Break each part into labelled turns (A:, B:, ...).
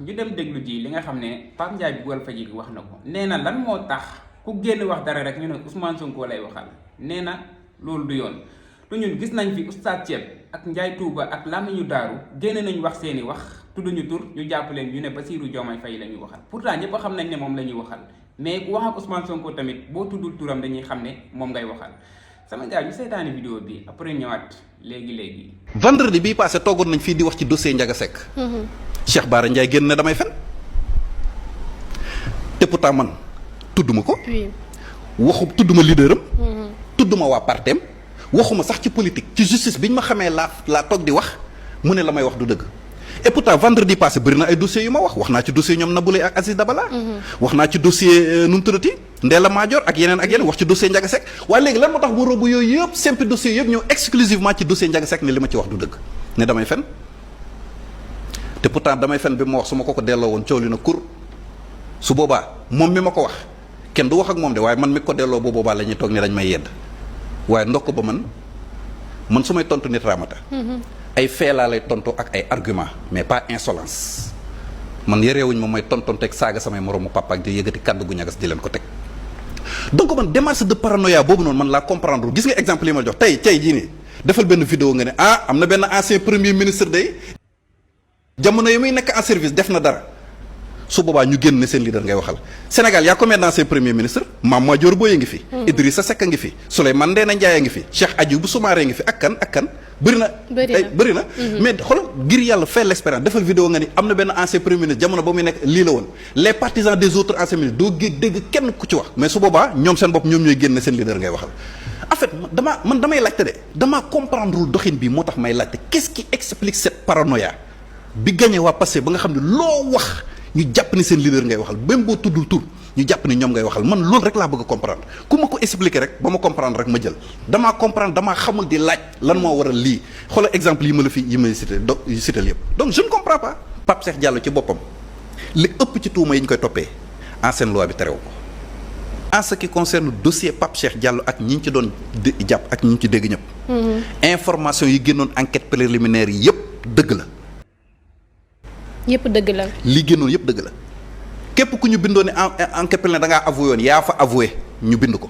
A: ñu dem déglu ji li nga xam ne Pape Ndiaye bu Walfadjri wax na ko nee na lan moo tax ku génn wax dara rek ñu ne Ousmane Sonko lay waxal nee na loolu du yoon te ñun gis nañ fi Oustaz Thieb ak Ndiaye Touba ak Lamine Daaru génn nañ wax seeni wax tudduñu tur ñu jàpp leen ñu ne Bassirou Diomaye Faye la ñuy waxal pourtant ñëpp a xam nañ ne moom la ñuy waxal mais ku wax ak Ousmane Sonko tamit boo tuddul turam dañuy xam ne moom ngay waxal sama gars ñu seetaani vidéo bi après ñëwaat léegi.
B: vendredi bii passé toogoon nañ fii di wax ci dossier Ndiaga Seck. Cheikh Bara Ndiaye génn na damay fen te pourtant man tudduma ko. tudduma leader am. tudduma waa partem waxuma sax ci politique ci justice bi ñu ma xamee laa toog di wax mu ne la may wax du dëgg. et pourtant vendredi passé bëri na ay dossiers yu ma wax naa ci dossier ñoom Nabou Leye ak Aziz Dabala. wax naa ci dossier nu mu tuddati Ndella Madior ak yeneen wax ci dossier Ndiaga Seck waaye léegi lan moo tax mu robu yooyu yëpp simple dossiers yëpp ñëw exclusivement ci dossier Ndiaga Seck ne li ma ci wax du dëgg ne damay fen te pourtant damay fen bi ma wax su ma ko delloo woon coow li na kur su boobaa moom mi ma ko wax kenn du wax ak moom de waaye man mi ko delloo bu boobaa la ñuy toog ne dañ may yedd waaye ndokk ba man su may tontu nit Ramata. ay fee laa lay tontu ak ay argument mais pas insolence man yarewuñ ma mooy tontonteeg saaga samay moroomu papa ak di yëgati kàddu gu ñagas di leen ko teg donc man démarche de paranoïa boobu noonu man laa comprendre gis nga exemple yi ma jox tey jii nii defal benn vidéo nga ne am na benn ancien premier ministre day jamono yi muy nekk en service def na dara su boobaa ñu génn ne seen leader ngay waxal Sénégal yaa combien d'anciens premier ministre Mame Madior Boye ngi fi. Idrissa Seck a ngi fi Souleymane Ndéné Ndiaye a ngi fi Cheikh Hadjibou Soumaré ngi fi ak kan bëri na mais xoolal ngir yàlla fait l'expérience defal vidéo nga ni am na benn ancien premier ministre jamono ba muy nekk lii la woon les partisans des autres anciens ministres doo dégg kenn ku ci wax mais su boobaa ñoom seen bopp ñoom ñooy génn ne seen leader ngay waxal en fait damay laajte de damaa comprendre doxin bi moo tax may laajte qu'est-ce qui explique cette paranoïa bi gagné waa passé ba nga xam ne loo wax ñu jàpp ni seen leader ngay waxal même boo tuddul tur ñu jàpp ni ñoom ngay waxal man loolu rek laa bëgg a comprendre ku ma ko expliquer rek ba ma comprendre rek ma jël damaa comprendre damaa xamul di laaj lan moo waral lii xoolal exemple yi ma la fi yi may cité yëpp donc je ne comprends pas Pape Cheikh Diallo ci boppam li ëpp ci tuuma yi ñu koy toppee ancienne loi bi terew ko en ce qui concerne dossier Pape Cheikh Diallo ak ñi ñu ci doon jàpp ak ñi ñu ci dégg ñëpp information yi génnoon enquête préliminaire yi yëpp dëgg la li génnoon yëpp dëgg la képp ku ñu bindoon ne enquête préliminaire da ngaa avoué woon yaa fa avoué ñu bind ko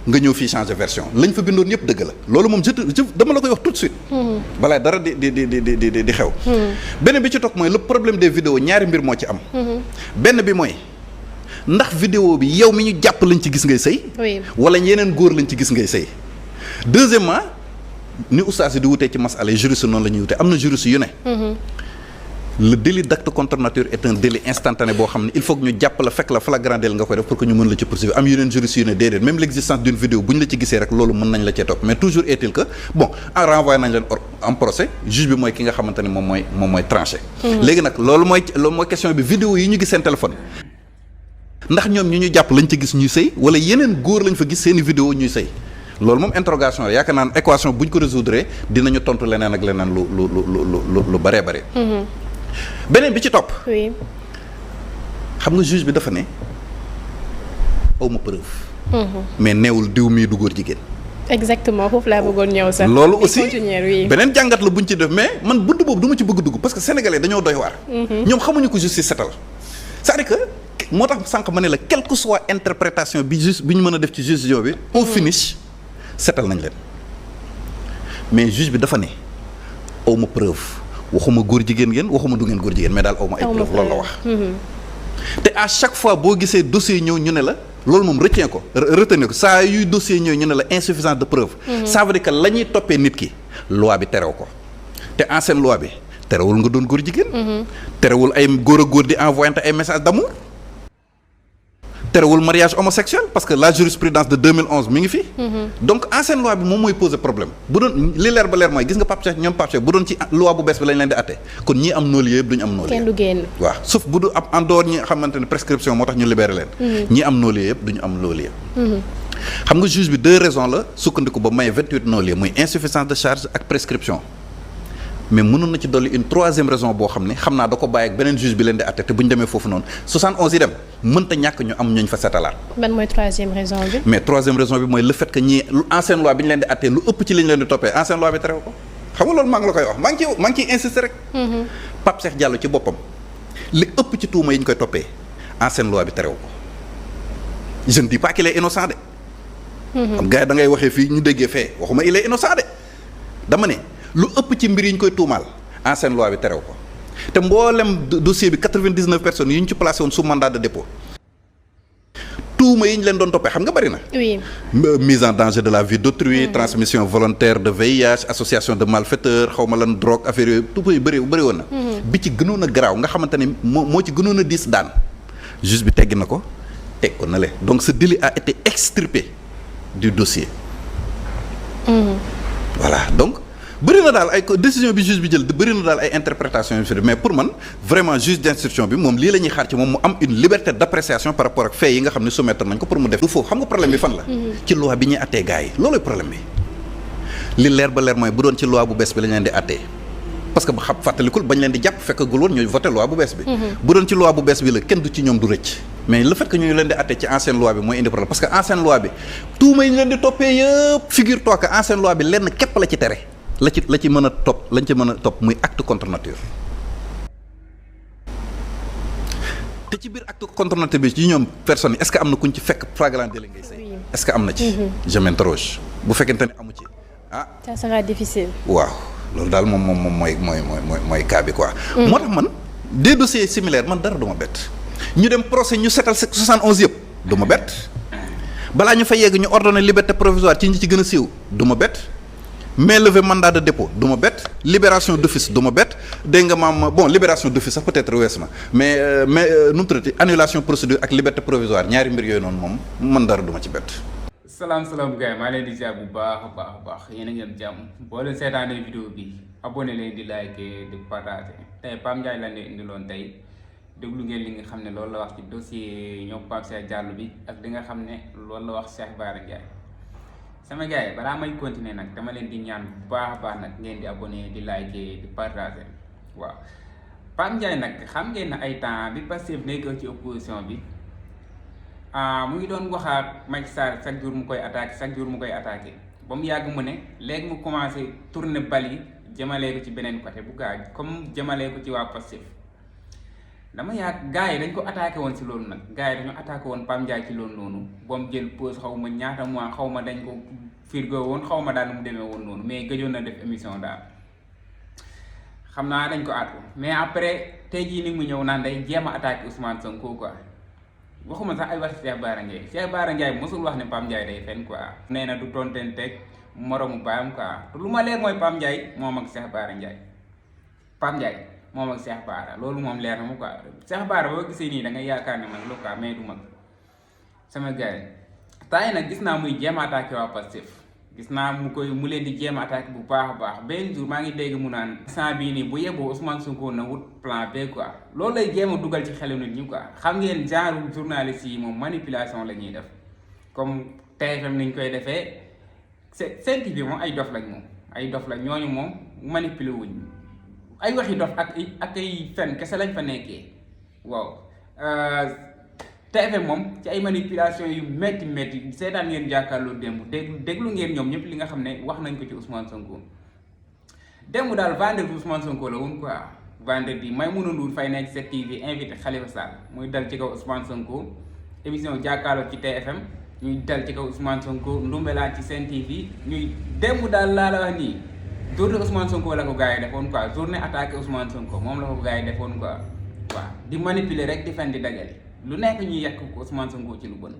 B: nga ñëw fii changer version lañ fa bindoon yëpp dëgg la loolu moom dama la koy wax tout de suite balaa dara di xew benn bi ci toog mooy le problème des vidéos ñaari mbir moo ci am benn bi mooy ndax vidéo bi yow mi ñu jàpp lañ ci gis ngay sëy wala yeneen góor lañ ci gis ngay sëy deuxièmement ni oustaz yi di wutee ci masala juriste noonu la ñuy wutee am na juriste yu ne le délit d'acte contre nature est un délit instantané boo xam ne il faut que ñu jàpp la fekk la flagrant délit nga koy def pour que ñu mën la ci poursuivre am yeneen juristes yu ne déedéet même l'existence d'une vidéo bu ñu la ci gisee rek loolu mën nañ la cee topp mais toujours est-il que bon en renvoyé nañ leen en procès juge bi mooy ki nga xamante ne moom mooy tranché léegi nag loolu mooy question bi vidéo yi ñu gis seen téléphone ndax ñoom ñu jàpp lañ ci gis ñuy sëy wala yeneen góor lañ fa gis seeni vidéo ñuy sëy loolu moom interrogation la yaakaar naan équation bu ñu ko résoudre dinañu tontu leneen ak leneen lu baree bare beneen bi ci topp.
C: oui.
B: xam nga juge bi dafa ne aw ma preuve. mais neewul diw mii du góor jigéen.
C: exactement foofu laa bëggoon ñëw sax.
B: loolu aussi beneen jàngat la buñ ci def mais man bunt boobu du ma ci bëgg dugg parce que sénégalais dañoo doy waar. ñoom xamuñu ko justice setal c'est-à-dire que moo tax sànq ma ne la quelle que soit interprétation bi ñu mën a def ci décision bi. au finish setal nañ leen mais juge bi dafa ne aw ma preuve. waxuma góor jigéen ngeen waxuma du ngeen góor jigéen mais daal aw ma ay preuve loolu la wax te à chaque fois boo gisee dossier ñëw ñu ne la loolu moom retenir ko saa yuy dossier ñëw ñu ne la insuffisance de preuve ça veut dire que la ñuy toppee nit ki loi bi terew ko te ancienne loi bi terewul nga doon góor jigéen terewul ay góor a góor di envoyé ay message d'amour terewul mariage homosexuel parce que la jurisprudence de 2011 mi ngi fi. donc ancienne loi bi moom mooy poser problème bu doon li leer ba leer mooy gis nga Pape Cheikh bu doon ci loi bu bees bi lañ leen di atte kon ñii am non-lieu yëpp duñu am non-lieu.
C: kenn du génn.
B: waaw sauf bu du am en dehors ñi nga xamante ne prescription moo tax ñu libéré leen. ñii am non-lieu yëpp duñu am non-lieu. xam nga juge bi 2 raisons la sukkandiku ba may 28 non-lieu muy insuffisance de charge ak prescription. mais mënoon na ci dolli une 3e raison boo xam ne xam naa da ko bàyyi ak beneen juge bi leen di àtte te bu ñu demee foofu noonu 71 yi dem mënta ñàkk ñu am ñooñ fa setalaat.
C: ban mooy 3e raison bi.
B: mais 3e raison bi mooy le fait que ñii ancienne loi bi ñu leen di àttee lu ëpp ci li ñu leen di toppee ancienne loi bi terew ko xam nga loolu maa ngi la koy wax maa ngi ciy insister rek. Pape Cheikh Diallo ci boppam li ëpp ci tuuma yi ñu koy toppee ancienne loi bi terew ko je ne dis pas qu'il est innocent de. xam gars yi da ngay waxee fii ñu déggee fee waxuma il est innocent de dama ne lu ëpp ci mbir yi ñu koy tuumaal ancienne loi bi terew ko te mboolem dossier bi 99 personnes yi ñu ci placé woon sous mandat de dépôt tuuma yi ñu leen doon toppee xam nga bari na.
C: oui.
B: mise en danger de la vie d'autrui. Transmission volontaire de VIH association de malfaiteurs xaw ma lan drogue affaire yooyu tuuma yu bëri woon na. bi ci gënoon a garaaw nga xamante ne moo ci gënoon a diis daan juge bi teggi na ko teg ko na le donc ce délit a été extirpé du dossier. Voilà donc bëri na daal ay décision bi juge bi jël bëri na daal ay interprétation yu mais pour man vraiment juge d'instruction bi moom lii la ñuy xaar ci moom mu am une liberté d'appréciation par rapport ak faits yi nga xam ne soumettre nañ ko pour mu def. du foofu xam nga problème bi fan la. ci loi bi ñuy attee gars yi loolooy problème bi li leer ba leer mooy bu doon ci loi bu bees bi la ñu leen di attee parce que ba xam fàttalikul bañ leen di jàpp fekkagul woon ñuy voté loi bu bees bi. bu doon ci loi bu bees bi la kenn du ci ñoom du rëcc mais le fait que ñu leen di attee ci ancienne loi bi mooy indi problème parce que ancienne loi bi tuuma yi ñu leen di toppee yëpp figure-toi que ancienne loi bi lenn képp la ci tere la ci mën a topp lañ ci mën a topp muy acte contre nature te ci biir acte contre nature bi ci ñoom personnes yi est-ce que am na kuñ ci fekk flagrant délit ngay say est-ce que am na ci je m'interroge bu fekkente ne amu ci
C: ça sera difficile.
B: waaw loolu daal moom mooy cas bi quoi. moo tax man des dossiers similaires man dara du ma bett ñu dem procès ñu setal 71 yëpp du ma bett balaa ñu fa yegg ñu ordonné liberté provisoire ci ñi ci gën a siiw du ma bett mais lever mandat de dépôt du ma bett libération d'office du ma bett dégg nga maam bon libération d'office sax peut-être wees na mais nu mu tuddati annulation procédure ak liberté provisoire ñaari mbir yooyu noonu moom man dara du ma ci bett.
A: salaam gars yi maa leen di ziar bu baax a baax yéen a ngi am jàmm boo leen seetaanee vidéo bi abonné leen di like di partager tey Pape Ndiaye la ne indiloon tey déglu ngeen li nga xam ne loolu la wax ci dossier ñoom Pape Cheikh Diallo bi ak li nga xam ne loolu la wax Cheikh Bara Ndiaye sama gars yi balaa may continuer nag dama leen di ñaan bu baax a baax nag ngeen di abonné di like di partager waaw Pape Ndiaye nag xam ngeen ne ay temps bi Pastef nekk ci opposition bi mu ngi doon waxaat Macky Sall chaque jour mu koy attaqué ba mu yàgg mu ne léegi mu commencé tourner bal yi jëmalee ko ci beneen côté bu gaa comme jëmalee ko ci waa Pastef dama yàgg gars yi dañ ko attaqué woon si loolu nag gars yi dañoo attaqué woon Pape Ndiaye ci loolu noonu ba mu jël pause xaw ma ñaata mois xaw ma dañ ko firgo woon xaw ma daal nu mu demee woon noonu mais gëjoon na def émission daal xam naa dañ ko àttu mais après tey jii ni mu ñëw naan day jéem a attaqué Ousmane Sonko quoi. waxuma sax ay wax Cheikh Bara Ndiaye mosul wax ne Pape Ndiaye day fen quoi nee na du tontenteeg moromu baayam quoi te lu ma leer mooy Pape Ndiaye moom ak Cheikh Bara Ndiaye Pape Ndiaye moom ak Cheikh Bara loolu moom leer na mu quoi Cheikh Bara boo gisee nii da ngay yaakaar ne man lu quoi mais du mag sama gars yi temps yi nag gis naa muy jéem a attaqué waa Pastef gis naa mu leen di jéem a attaqué bu baax a baax benn jour maa ngi dégg mu naan instant bii nii bu yeboo Ousmane Sonko na wut plan B quoi loolu lay jéem a dugal ci xelu nit ñi quoi xam ngeen genre journaliste yi moom manipulation la ñuy def comme TFM niñ koy defee Sen TV moom ay dof lañ moom ay dof lañ ñooñu moom manipuler wuñ ay waxi dof ak ay fen kese lañ fa nekkee waaw TFM moom ci ay manipulation yu métti seetaan ngeen jàkkaarloo démb déglu ngeen ñoom ñëpp li nga xam ne wax nañ ko ci Ousmane Sonko démb daal vendredi Ousmane Sonko la woon quoi vendredi Maïmouna Ndour Faye nekk 7TV invité Khalifa Sall muy dal ci kaw Ousmane Sonko émission jàkkaarloo ci TFM ñuy dal ci kaw Ousmane Sonko ndumbelaan ci Sen TV ñuy démb daal laa la wax nii journée Ousmane Sonko la ko gars yi defoon quoi journée attaqué Ousmane Sonko moom la ko gars yi defoon quoi waaw di manipuler rek di fen di dajale lu nekk ñuy yàq ko Ousmane Sonko ci lu bon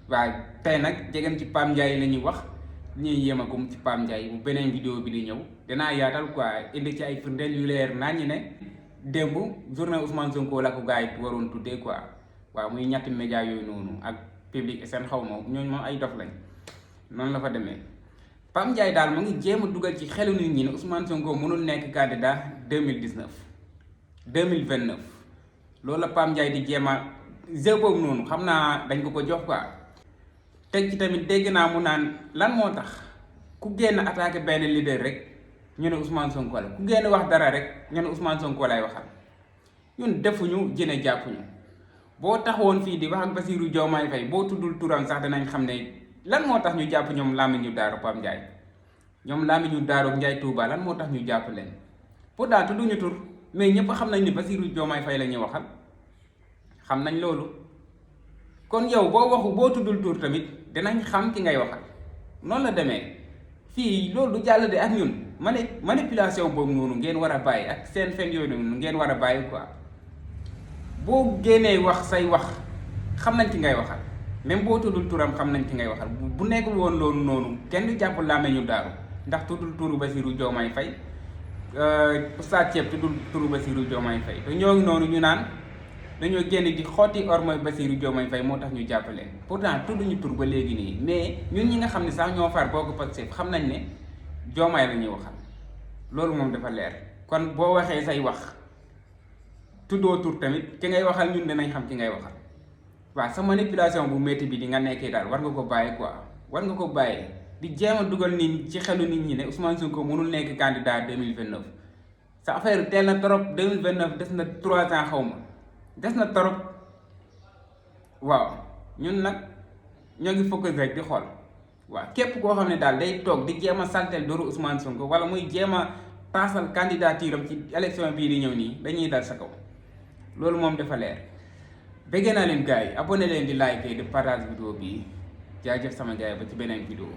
A: waaye tey nag jegem ci Pape Ndiaye la ñuy wax ñuy yemagum ci Pape Ndiaye bu beneen vidéo bi di ñëw danaa yaatal quoi indi ci ay firndeel yu leer naa ñu ne démb journée Ousmane Sonko la ko gars yi waroon tuddee quoi waaw muy ñetti média yooyu noonu ak Public SN xaw ma ñooñu moom ay dof lañ noonu la fa demee Pape Ndiaye daal mu ngi jéem a dugal ci xelu nit ñi ne Ousmane Sonko mënul nekk candidat 2029 loolu la Pape Ndiaye di jéem a jeu boobu noonu xam naa dañ ko jox quoi teg ci tamit dégg naa mu naan lan moo tax ku génn attaqué benn leader rek ñu ne Ousmane Sonko la ku génn wax dara rek ñu ne Ousmane Sonko lay waxal ñun defuñu jëne jàppuñu boo taxawoon fii di wax ak Bassirou Diomaye Faye boo tuddul turam sax danañ xam ne lan moo tax ñu jàpp ñoom Lamine Daaro Pape Ndiaye ñoom Lamine Daaro Ndiaye Touba lan moo tax ñu jàpp leen pourtant tudduñu tur mais ñëpp xam nañ ni Bassirou Diomaye Faye la ñuy waxal xam nañ loolu kon yow boo tuddul tur tamit dinañ xam ki ngay waxal noonu la demee fii loolu du jàll de ak ñun manipulation boobu noonu ngeen war a bàyyi ak seen fen yooyu noonu ngeen war a bàyyi quoi boo génnee wax say wax xam nañ ki ngay waxal même boo tuddul turam xam nañ ki ngay waxal bu nekkul woon loolu noonu kenn du jàpp làmmeñu daaru ndax tuddul turu Bassirou Diomaye Faye Oustaz Thieb tuddul turu Bassirou Diomaye Faye te ñoo ngi noonu ñu naan dañoo génn di xotti ormay Bassirou Diomaye Faye moo tax ñu jàppale pourtant tudduñu tur ba léegi nii mais ñun ñi nga xam ne sax ñoo far bokk Pastef xam nañ ne Diomaye la ñuy waxal loolu moom dafa leer kon boo waxee say wax tuddoo tur tamit ki ngay waxal ñun dinañ xam ki ngay waxal waaw sa manipulation bu métti bi di nga nekkee daal war nga ko bàyyi quoi war nga ko bàyyi di jéem a dugal nit ci xelu nit ñi ne Ousmane Sonko mënul nekk candidat 2029 sa affaire teel na trop 2029 des na 3 ans xaw ma des na trop waaw ñun nag ñoo ngi focus rek di xool waaw képp koo xam ne daal day toog di jéem a saltel dooru Ousmane Sonko wala muy jéem a taasal candidature am ci élection bii di ñëw nii dañuy dal sa kaw loolu moom dafa leer bëgg naa leen gars yi abonné leen di like di partage vidéo bi jaajëf sama gars yi ba ci beneen vidéo